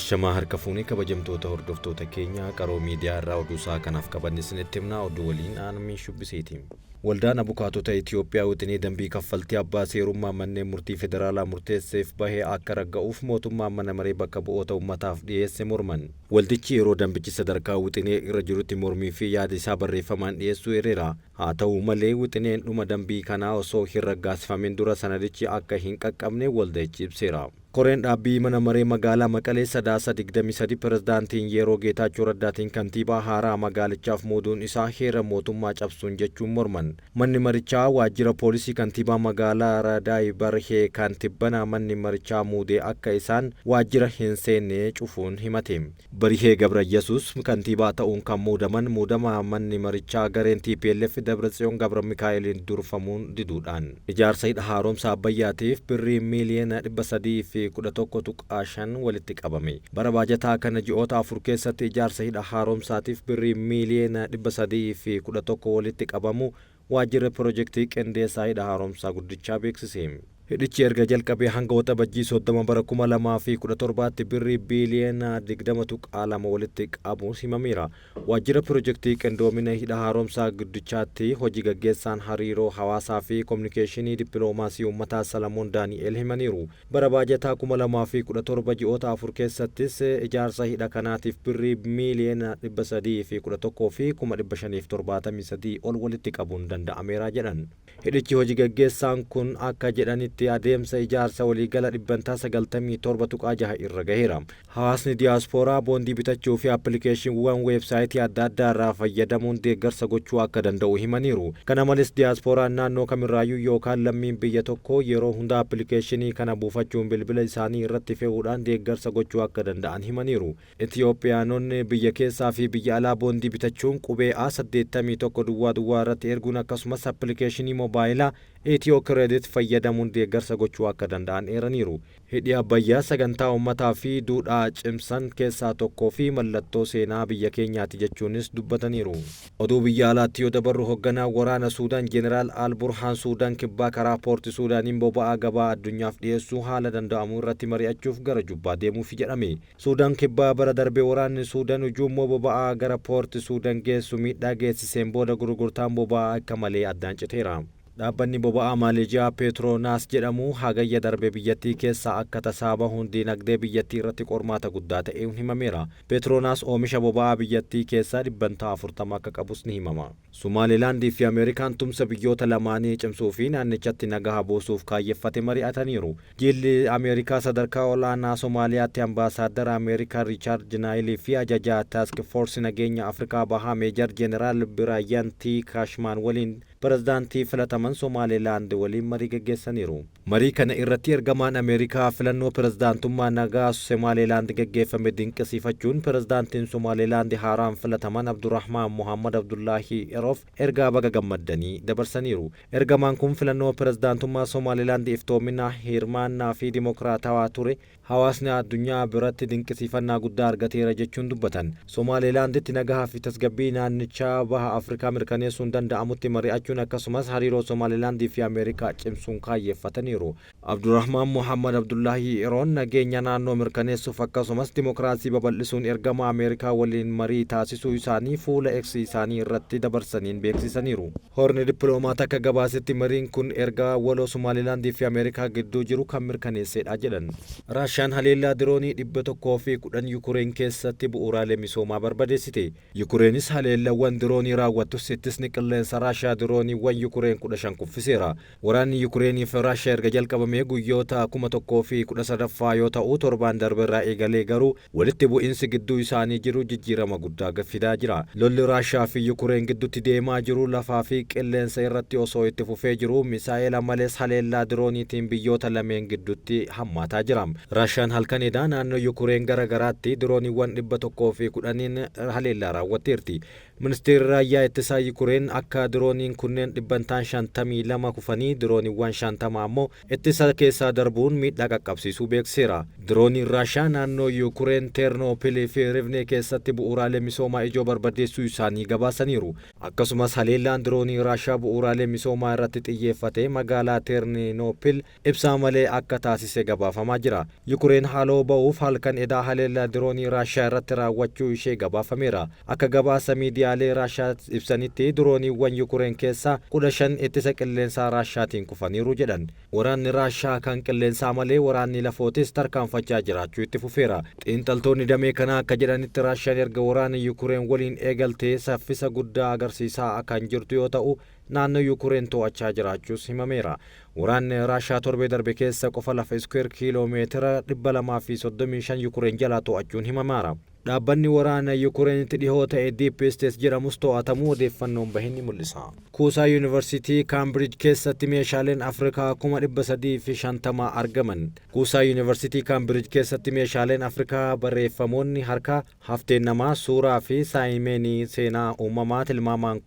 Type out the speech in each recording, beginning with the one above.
Ashamaa harka fuunee kabajamtoota hordoftoota keenya Qaroo Miidiyaa irraa oduu isaa kanaaf qabanne isinitti himna. Oduu waliin aanmii shubbiseeti. Waldaan Abukaatota Itiyoophiyaa wixinee dambii kaffaltii abbaa seerummaa manneen murtii federaalaa murteesseef bahee akka ragga'uuf mootummaan mana maree bakka bu'oota uummataaf dhiyeesse morman. Waldichi yeroo dambichi sadarkaa wixinee irra jirutti mormii fi yaada isaa barreeffamaan dhiyeessuu eereera. Haa ta'u malee wixineen dhuma dambii kanaa osoo hin raggaasifamin dura sanadichi akka hin qaqqabne walda'ichi ibseera. Koreen dhaabbii mana maree magaalaa Maqalee Sadaasa 23 pirezidaantiin yeroo Geetaachoo Raddaatiin kantiibaa haaraa magaalichaaf muuduun isaa heera mootummaa cabsuun jechuun morman. Manni marichaa waajjira poolisii kantiibaa magaalaa Radaay Barhee kan tibbana manni marichaa muudee akka isaan waajjira hin seenne cufuun himate. Barihee Gabrayyasuus kantiibaa ta'uun kan muudaman muudama manni marichaa gareen tplf Dabratsiyoon Gabramikaa'eliin durfamuun diduudhaan. Ijaarsa hidha haaromsa Abbayyaatiif birrii miiliyoona 311.5 walitti qabame. Bara baajataa kana ji'oota 4 keessatti ijaarsa hidha haaromsaatiif birrii miiliyoona 311 walitti qabamuu Waajjirri Pirojektii Qindeessaa Hidha Haaromsaa Guddichaa beeksise. Hidhichi erga jalqabee hanga Waxabajjii 30 bara 2017tti birrii biiliyoona 20.2 walitti qabuus himameera. Waajjira Pirojektii Qindoomina Hidha Haaromsaa Guddichaatti Hoji Gaggeessaan Hariiroo Hawaasaa fi Kominikeeshinii Dippiloomaasii Uummataa Salamoon Daani'eel himaniiru. Bara baajataa 2017 ji'oota 4 keessattis ijaarsa hidha kanaatiif birrii miiliyoona 311 fi 573,000 ol walitti qabuun danda'ameera jedhan. Hidhichi hoji gaggeessaan kun akka jedhanitti adeemsa ijaarsa waliigala dhibbantaa 97.6 irra gaheera. Hawaasni diyaaspooraa boondii bitachuu fi appilikeeshiinwwan weebsaayitii adda addaa irraa fayyadamuun deeggarsa gochuu akka danda'u himaniiru. Kana malees diyaaspooraan naannoo kamirraayyuu yookaan lammiin biyya tokkoo yeroo hunda appilikeeshinii kana buufachuun bilbila isaanii irratti fe'uudhaan deeggarsa gochuu akka danda'an himaniiru. Itiyoophiyaanonni biyya keessaa fi biyya alaa boondii bitachuun qubee A 81 duwwaa duwwaa irratti erguun akkasumas appilikeeshinii moobaayilaa Ethio Credit fayyadamuun deeggarsa gochuu akka danda'an eeraniiru. Hidhi Abbayyaa sagantaa uummataa fi duudhaa cimsan keessaa tokkoo fi mallattoo seenaa biyya keenyaati jechuunis dubbataniiru. Oduu biyya alaatti yoo dabarru hogganaan waraana Suudaan Jeneraal Al Burhaan Suudaan Kibbaa karaa Poorti Suudaaniin boba'aa gabaa addunyaaf dhiyeessuu haala danda'amu irratti mari'achuuf gara Jubbaa deemuufi jedhame. Suudaan Kibbaa bara darbe waraanni Suudan ujuummoo boba'aa gara Poorti Suudan geessu miidhaa geessiseen booda gurgurtaan boba'aa akka malee addaan citeera. Dhaabbanni boba'aa Maaleezhiyaa Peetroonaas jedhamu Hagayya darbe biyyattii keessaa akka tasaa bahuun diinagdee biyyattii irratti qormaata guddaa ta'euun himameera. Peetroonaas oomisha boba'aa biyyattii keessaa dhibbantaa 40 akka qabus ni himama. Somaalilaand fi Ameerikaan tumsa biyyoota lamaanii cimsuu fi naannichatti nagaha buusuuf kaayyeffate mari'ataniiru. Jilli Ameerikaa sadarkaa ol'aanaa Somaaliyaatti Ambaasaaddara Ameerikaa Riichaard Naayilii fi ajajaa Taask Foorsi Nageenya Afrikaa Bahaa Meejar Jeneraal Biraayan T. Kaashmaan waliin Pirezidaantii filataman Somaalilaand waliin marii gaggeessaniiru. Marii kana irratti ergamaan Ameerikaa filannoo pirezidaantummaa nagaa Somaalilaand gaggeeffame dinqisiifachuun pirezidaantiin Somaalilaand haaraan filataman Abdurrahmaan Mohaammad Abdullaahii Eroof ergaa baga gammaddanii dabarsaniiru. Ergamaan kun filannoo pirezidaantummaa Somaalilaand iftoomina, hirmaannaa fi dimokiraatawaa ture hawaasni addunyaa biratti dinqisiifannaa guddaa argateera jechuun dubbatan. Somaalilaanditti nagahaa fi tasgabbii naannichaa baha Afrikaa mirkaneessuun danda'amutti mari'achuun akkasumas hariiroo Somaalilaandii fi Ameerikaa cimsuun kaayyeeffataniiru. Abdurahmaan Mohaammad Abdullaahii Iroon nageenya naannoo mirkaneessuuf akkasumas dimokiraasii babal'isuun ergama Ameerikaa waliin marii taasisuu isaanii fuula X isaanii irratti dabarsaniin beeksisaniiru. Horni Dippiloomaat akka gabaasetti mariin kun ergaa waloo Somaalilaandii fi Ameerikaa gidduu jiru kan mirkaneessedha jedhan. Raashiyaan haleellaa diroonii 110 Yukureen keessatti bu'uuraalee misoomaa barbadeessite. Yukureenis haleellawwan diroonii raawwattus ittisni qilleensa Raashiyaa dirooniiwwan Yukureen 15 kuffiseera. Waraanni Yukureenii fi Raashiyaa erga jalqabamee guyyoota 1013ffaa yoo ta'u, torbaan darbe irraa eegalee garuu walitti bu'iinsi gidduu isaanii jiru jijjiirama guddaa fidaa jira. Lolli Raashiyaa fi Yukureen gidduutti deemaa jiru lafaa fi qilleensa irratti osoo itti fufee jiruu misaa'ela malees haleellaa dirooniitiin biyyoota lameen gidduutti hammaataa jira. Raashiyaan halkan edaa naannoo Yukureen gara garaatti dirooniiwwan 110n haleellaa raawwatteerti. Ministeerri Raayyaa Ittisaa Yukureen akka dirooniin kunneen dhibbantaan 52 kufanii dirooniiwwan 50 ammoo ittisa Qilleensa keessaa darbuun miidhaa qaqqabsiisuu beeksiseera. Dirooniin Raashaa naannoo Yukureen Teernoopilii fi Rivnee keessatti bu'uuraalee misoomaa ijoo barbadeessuu isaanii gabaasaniiru. Akkasumas haleellaan diroonii Raashaa bu'uuraalee misoomaa irratti xiyyeeffate magaalaa Teernoopil ibsaa malee akka taasise gabaafamaa jira. Yukureen haaloo ba'uuf halkan edaa haleellaa diroonii Raashaa irratti raawwachuu ishee gabaafameera. Akka gabaasa miidiyaalee Raashaa ibsanitti dirooniiwwan Yukureen keessaa 15 ittisa qilleensaa Raashaatiin kufaniiru jedhan. Waraanni Raashaa kan qilleensaa malee waraanni lafootis tarkaanfachaa jiraachuu itti fufeera. Xiinxaltoonni damee kanaa akka jedhanitti Raashaan erga waraana Yukureen waliin eegaltee saffisa guddaa agarsiisaa kan jirtu yoo ta'u, naannoo Yukureen to'achaa jiraachuus himameera. Waraanni Raashaa torbee darbe keessa qofa lafa iskuweer kiiloomeetira 235 Yukureen jalaa to'achuun himameera. Dhaabbanni waraana Yukureenitti dhihoo ta'e Deep State jedhamus to'atamuu odeeffannoon bahe ni mul'isa. Kuusaa Yuunivarsiitii Kaambiriij keessatti meeshaaleen Afrikaa 350,000 argaman. Kuusaa Yuunivarsiitii Kaambiriij keessatti meeshaaleen Afrikaa barreeffamoonni harkaa, hafteen namaa, suuraa fi saayimeenii seenaa uumamaa tilmaamaan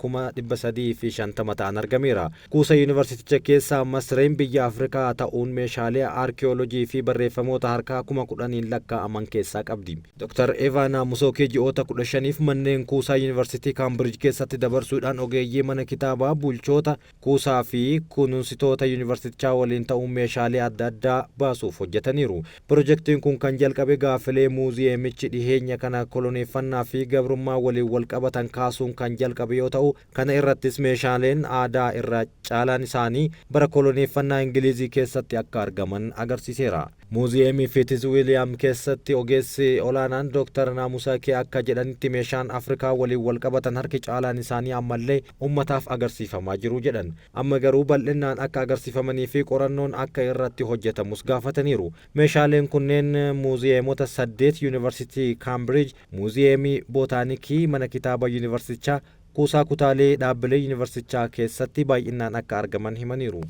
350,000 ta'an argameera. Kuusaa yuunivarsiiticha keessaa Masreen biyya Afrikaa ta'uun meeshaalee aarkiyoolojii fi barreeffamoota harkaa 10,000 lakkaa'aman keessaa qabdi. Dr. Evaana Musookee ji'oota 15f manneen kuusaa Yuunivarsiitii Kaambiriij keessatti dabarsuudhaan ogeeyyii mana kitaabaa, bulchoota kuusaa fi kunuunsitoota yuunivarsiitichaa waliin ta'uun meeshaalee adda addaa baasuuf hojjetaniiru. Pirojektiin kun kan jalqabe gaafilee muuziyeemichi dhiheenya kana koloneeffannaa fi gabrummaa waliin wal qabatan kaasuun kan jalqabe yoo ta'u, kana irrattis meeshaaleen aadaa irra caalaan isaanii bara koloneeffannaa Ingilizii keessatti akka argaman agarsiiseera. Muuziyeemii Fiitis Wiiliyaam keessatti ogeessi olaanaan Dr. Naamusaakee akka jedhanitti meeshaan Afrikaa waliin wal qabatan harki caalaan isaanii ammallee ummataaf agarsiifamaa jiru jedhan. Amma garuu bal'inaan akka agarsiifamanii fi qorannoon akka irratti hojjetamus gaafataniiru. Meeshaaleen kunneen muuziyeemota 8 Yuunivarsiitii Kaambiriij, Muuziyeemii Bootaanikii, mana kitaaba yuunivarsiitichaa, kuusaa kutaalee dhaabbilee yuunivarsiitichaa keessatti baay'inaan akka argaman himaniiru.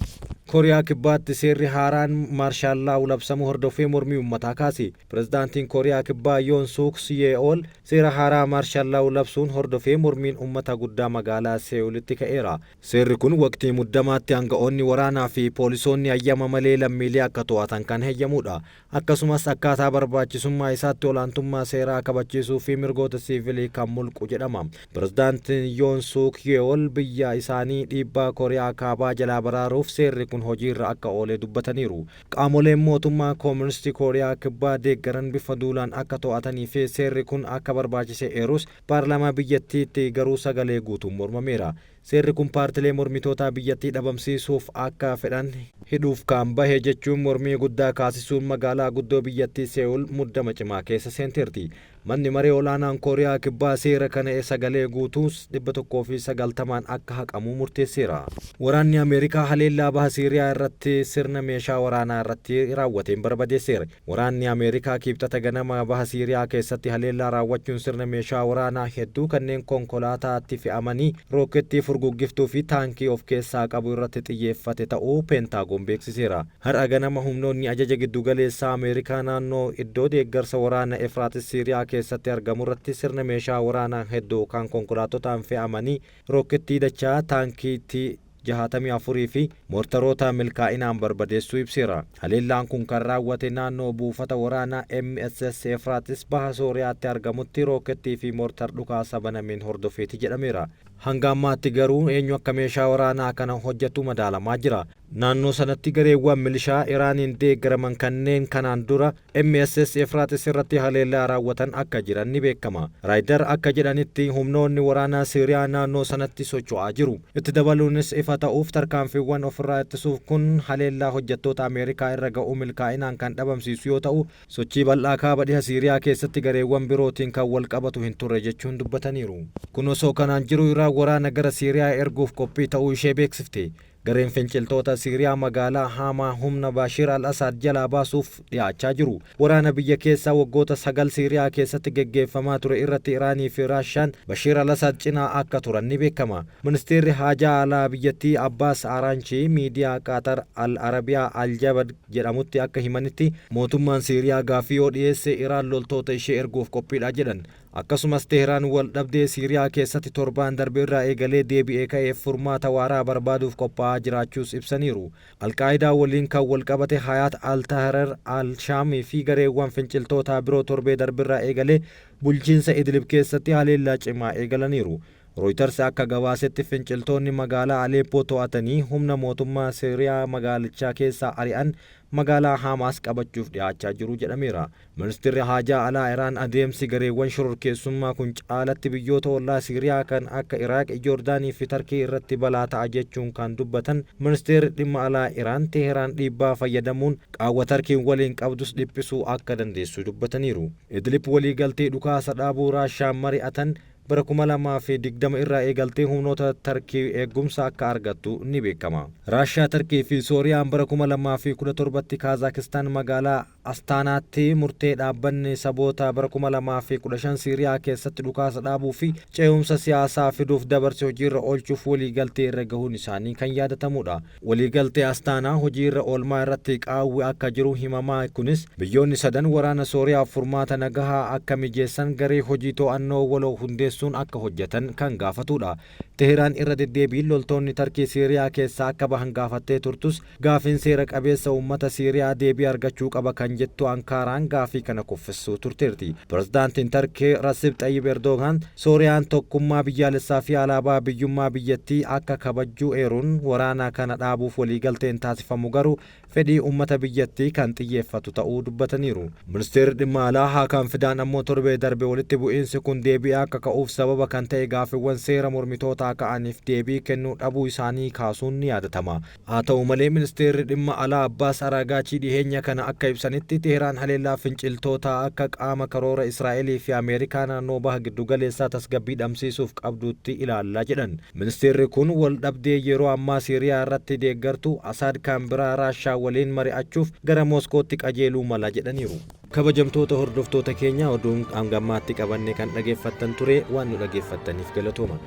Kooriyaa Kibbaatti seerri haaraan maarshaallaa labsamuu hordofee mormii uummataa kaase. Pirezidaantiin Kooriyaa Kibbaa Yoon Suuk Ye'ool seera haaraa maarshaallaa labsuun hordofee mormiin uummata guddaa magaalaa Seewulitti ka'eera. Seerri kun waqtii muddamaatti aanga'oonni waraanaa fi poolisoonni hayyama malee lammiilee akka to'atan kan heeyyamudha. Akkasumas akkaataa barbaachisummaa isaatti olaantummaa seeraa kabachiisuu fi mirgoota siivilii kan mulqu jedhama. Pirezidaantiin Yoon Suuk Ye'ool biyya isaanii dhiibbaa Kooriyaa Kaabaa jalaa baraaruuf seerri kun hojiirra akka oole dubbataniiru. Qaamoleen mootummaa Kooministii Kooriyaa Kibbaa deeggaran bifa duulaan akka to'atanii fi seerri kun akka barbaachise eerus paarlaamaa biyyattiitti garuu sagalee guutuun mormameera. Seerri kun paartilee mormitootaa biyyattii dhabamsiisuuf akka fedhan hidhuuf kan bahe jechuun mormii guddaa kaasisuun magaalaa guddoo biyyattii Seewul muddama cimaa keessa seenteerti. Manni maree olaanaan Kooriyaa Kibbaa seera kana sagalee guutuus 190 akka haqamuu murteesseera. Waraanni Ameerikaa haleellaa baha Siiriyaa irratti sirna meeshaa waraanaa irratti raawwateen barbadeesseera. Waraanni Ameerikaa Kibxata ganama baha Siiriyaa keessatti haleellaa raawwachuun sirna meeshaa waraanaa hedduu kanneen konkolaataatti fe'amanii rookettii furguggiftuu fi taankii of keessaa qabu irratti xiyyeeffate ta'uu Peentaagoon beeksiseera. Har'a ganama humnoonni ajaja giddugaleessaa Ameerikaa naannoo iddoo deeggarsa waraana Efraatis Siiriyaa keessatti argamu irratti sirna meeshaa waraanaa hedduu kan konkolaatotaan fe'amanii rookettii dachaa taankiitti 64 fi moortaroota milkaa'inaan barbadeessuu ibseera. Haleellaan kun kan raawwate naannoo buufata waraanaa MSS Efraatis baha Sooriyaatti argamutti rookettii fi moortar dhukaasa banameen hordofeeti jedhameera. Hanga ammaatti garuu eenyu akka meeshaa waraanaa kana hojjetu madaalamaa jira. Naannoo sanatti gareewwan milishaa Iraaniin deeggaraman kanneen kanaan dura MSS Efraatis irratti haleellaa raawwatan akka jiran ni beekama. Raayidar akka jedhanitti humnoonni waraanaa Siiriyaa naannoo sanatti socho'aa jiru. Itti dabaluunis ifa ta'uuf tarkaanfiiwwan ofirraa ittisuuf kun haleellaa hojjettoota Ameerikaa irra ga'uu milkaa'inaan kan dhabamsiisu yoo ta'u, sochii bal'aa kaaba dhiha Siiriyaa keessatti gareewwan birootiin kan wal qabatu hin turre jechuun dubbataniiru. Kun osoo kanaan jiru Iraan waraana gara Siiriyaa erguuf qophii ta'uu ishee beeksifte. Gareen finciltoota Siiriyaa magaalaa Haamaa humna Baashir al-Asaad jalaa baasuuf dhiyaachaa jiru. Waraana biyya keessaa waggoota 9 Siiriyaa keessatti geggeeffamaa ture irratti Iraanii fi Raashaan Bashiir al-Asaad cinaa akka turan ni beekama. Ministeerri haajaa alaa biyyattii Abbaas Araanchii miidiyaa Qaatar Al-Arabiyaa Al-Jabad jedhamutti akka himanitti mootummaan Siiriyaa gaaffii yoo dhiyeesse Iraan loltoota ishee erguuf qophiidha jedhan. Akkasumas Teheraan wal dhabdee Siiriyaa keessatti torbaan darbe irraa eegalee deebi'ee ka'eef furmaata waaraa barbaaduuf qophaa'aa jiraachuus ibsaniiru. Alqaayidaa waliin kan wal qabate Hayaat al-Tahrir al-Shaamii fi gareewwan finciltootaa biroo torbee darbe irraa eegalee bulchiinsa Idlib keessatti haleellaa cimaa eegalaniiru. Reuters akka gabaasetti finciltoonni magaalaa Aleppoo to'atanii humna mootummaa Siiriyaa magaalichaa keessaa ari'an magaalaa Hamaas qabachuuf dhiyaachaa jiru jedhameera. Ministeerri Haajaa Alaa Iraan adeemsi gareewwan shororkeessummaa kun caalatti biyyoota ollaa Siiriyaa kan akka Iraaq, Joordaanii fi Tarkii irratti balaa ta'a jechuun kan dubbatan ministeerri dhimma alaa Iraan, Teheraan dhiibbaa fayyadamuun qaawwa Tarkiin waliin qabdus dhiphisuu akka dandeessu dubbataniiru. Idlib waliigaltee dhukaasa dhaabuu Raashaan mari'atan bara 2020 irraa eegaltee humnoota Tarkii eegumsa akka argattu ni beekama. Raashaa, Tarkii fi Sooriyaan bara 2017tti Kaazaakistaan magaalaa Astaanaatti murtee dhaabbanni saboota bara 2015 Siiriyaa keessatti dhukaasa dhaabuu fi ce'umsa siyaasaa fiduuf dabarse hojiirra oolchuuf waliigaltee irra gahuun isaanii kan yaadatamudha. Waliigaltee Astaanaa hojiirra oolmaa irratti qaawwi akka jiru himamaa kunis biyyoonni sadan waraana Sooriyaaf furmaata nagahaa akka mijeessan garee hojii to'annoo waloo hundeessuun akka hojjetan kan gaafatudha. Teheraan irra deddeebiin loltoonni Tarkii Siiriyaa keessaa akka bahan gaafattee turtus, gaafiin seera qabeessa uummata Siiriyaa deebii argachuu qaba kan jettu Ankaaraan gaafii kana kuffisuu turteerti. Pirezidaantiin Tarkii Rasib Xayyib Erdogaan Sooriyaan tokkummaa biyyaalessaa fi alaabaa biyyummaa biyyattii akka kabajjuu eeruun, waraana kana dhaabuuf waliigalteen taasifamu garuu fedhii uummata biyyattii kan xiyyeeffatu ta'uu dubbataniiru. Ministeerri dhimma alaa Haakaan Fidaan ammoo torbee darbe walitti bu'iinsi kun deebi'ee akka ka'uuf sababa kan ta'e gaaffiiwwan seera mormitootaa ka'aniif deebii kennuu dhabuu isaanii kaasuun ni yaadatama. Haa ta'u malee, ministeerri dhimma alaa Abbaas Araagaachii dhiheenya kana akka ibsanitti, Teheraan haleellaa finciltootaa akka qaama karoora Israa'elii fi Ameerikaa naannoo baha giddugaleessaa tasgabbii dhabamsiisuuf qabduutti ilaallaa jedhan. Ministeerri kun wal dhabdee yeroo ammaa Siiriyaa irratti deeggartu Asaad kan biraa Raashaa waliin mari'achuuf gara Mooskootti qajeeluu mala jedhaniiru. Kabajamtoota hordoftoota keenya, oduun hangammaatti qabanne kan dhageeffattan ture. Waan nu dhageeffattaniif galatooma.